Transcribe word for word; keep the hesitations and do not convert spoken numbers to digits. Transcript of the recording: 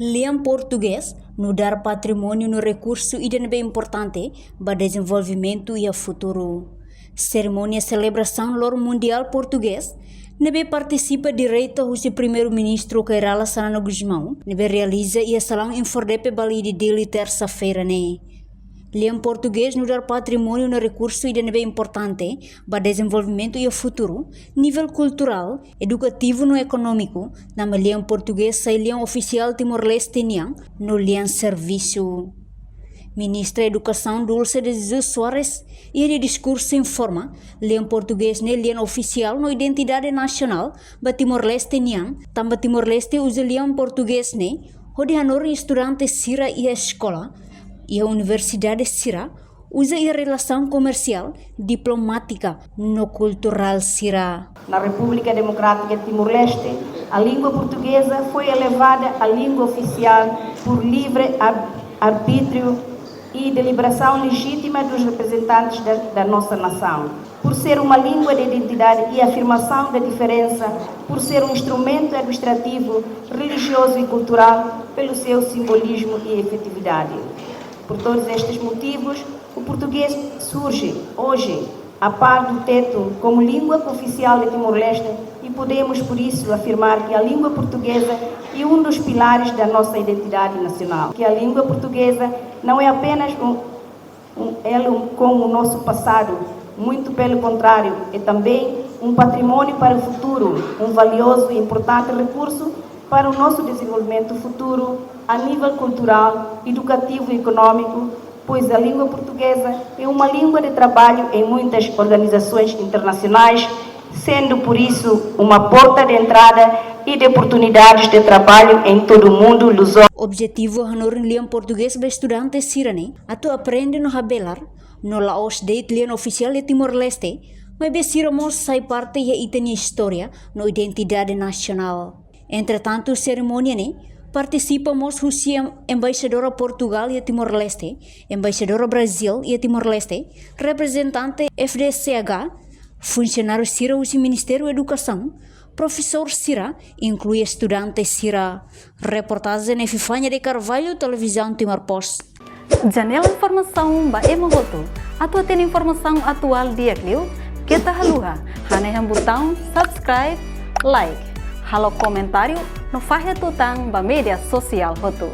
Lian portugés nu'udar patrimóniu no rekursu ida ne'ebé importante ba dezenvolvimentu iha futuru. Serimónia selebrasaun Loron Mundiál Portugés, ne'ebé partisipa direta husi Primeiru-Ministru Kay Rala Xanana Gusmão, ne'ebé realiza iha Salaun Infordepe Balide, Dili, tersa-feira ne'e. Lian portugés nu'udar patrimóniu no rekursu ida ne'ebé importante ba dezenvolvimentu iha futuru, nivel kulturál, edukativu no ekonómiku, tanba lian portugés sai lian ofisiál Timor-Leste nian no lian servisu. Ministra Edukasaun Dulce de Jesus Soares, iha diskursu informa, lian portugés ne'e lian ofisiál no identidade nasionál ba Timor-Leste nian, tanba Timor-Leste uza lian portugés ne'e hodi hanorin estudante sira iha eskola, iha universidade sira, uza iha relasaun komersiál, diplomátika no kulturál sira. Na República Democrática de Timor-Leste, a língua portuguesa foi elevada à língua oficial por livre ar-, arbítrio e deliberação legítima dos representantes da, da nossa nação. Por ser uma língua de identidade e afirmação da diferença, por ser um instrumento administrativo, religioso e cultural, pelo seu simbolismo e efetividade. Por todos estes motivos, o português surge, hoje, a par do teto, como língua oficial de Timor-Leste e podemos, por isso, afirmar que a língua portuguesa é um dos pilares da nossa identidade nacional. Que a língua portuguesa não é apenas um, um elo com o nosso passado, muito pelo contrário, é também um património para o futuro, um valioso e importante recurso para o nosso desenvolvimento futuro a nível cultural, educativo e económico, pois a língua portuguesa é uma língua de trabalho em muitas organizações internacionais, sendo por isso uma porta de entrada e de oportunidades de trabalho em todo o mundo luso. Objetivu hanorin lian portugés ba estudante sira-ne'e atu aprende no habelar, no la'ós de'it lian ofisiál iha Timor-Leste, maibé sira mós sai parte iha ita-nia istória no identidade nasionál. Entretantu, serimónia ne'e partisipa mós husi em-, embaixadora Portugal iha Timor-Leste, embaixadora Brazil iha Timor-Leste, reprezentante F D C H, funsionáriu sira husi Ministériu Edukasaun, profesór sira, inklui estudante sira. Reportajen Epifania de Carvalho, Televizaun Timor Post. Janela informasaun ba ema hotu. Atu hatene informasaun atuál di'ak liu, keta haluha hanehan butaun subscribe, like, halo komentáriu no fahe tutan ba média sosiál hotu.